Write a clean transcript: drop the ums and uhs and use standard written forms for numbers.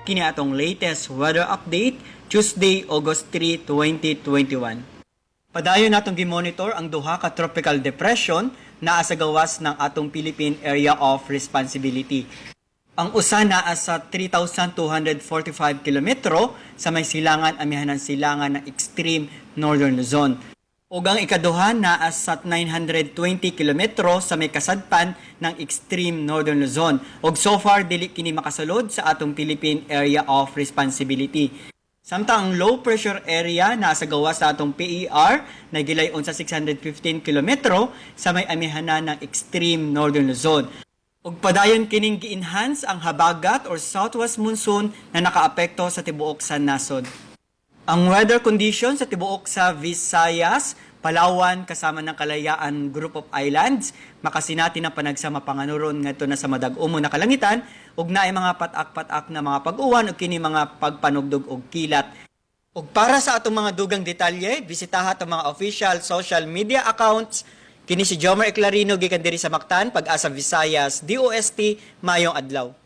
Kini atong latest weather update, Tuesday, August 3, 2021. Padayon natong gimonitor ang duha ka tropical depression naa sa gawas ng atong Philippine Area of Responsibility. Ang usa naa sa 3,245 kilometro sa may silangan amihanan silangan ng extreme northern Luzon. Ug ang ikaduha naa sa 920 kilometro sa may kasadpan ng extreme northern Luzon. Ug so far dili kini makasulod sa atong Philippine Area of Responsibility. Samtang ang low pressure area naa sa gawas sa atong PAR na gilayon sa 615 kilometro sa may amihanan ng extreme northern Luzon. Ug padayon kining gi-enhance ang habagat or southwest monsoon na nakaapekto sa tibuok sa nasod. Ang weather condition sa tibuok sa Visayas, Palawan kasama ng Kalayaan Group of Islands, makasinati ng panagsama panganuron ngadto na sa madag-umo na kalangitan ug naay mga patak-patak na mga pag-uwan ug kini mga pagpanugdog og kilat. Ug para sa atong mga dugang detalye, bisitaha atong mga official social media accounts. Kini si Jomer Eclarino gikan diri sa Mactan, Pag-asa Visayas, DOST, maayong adlaw.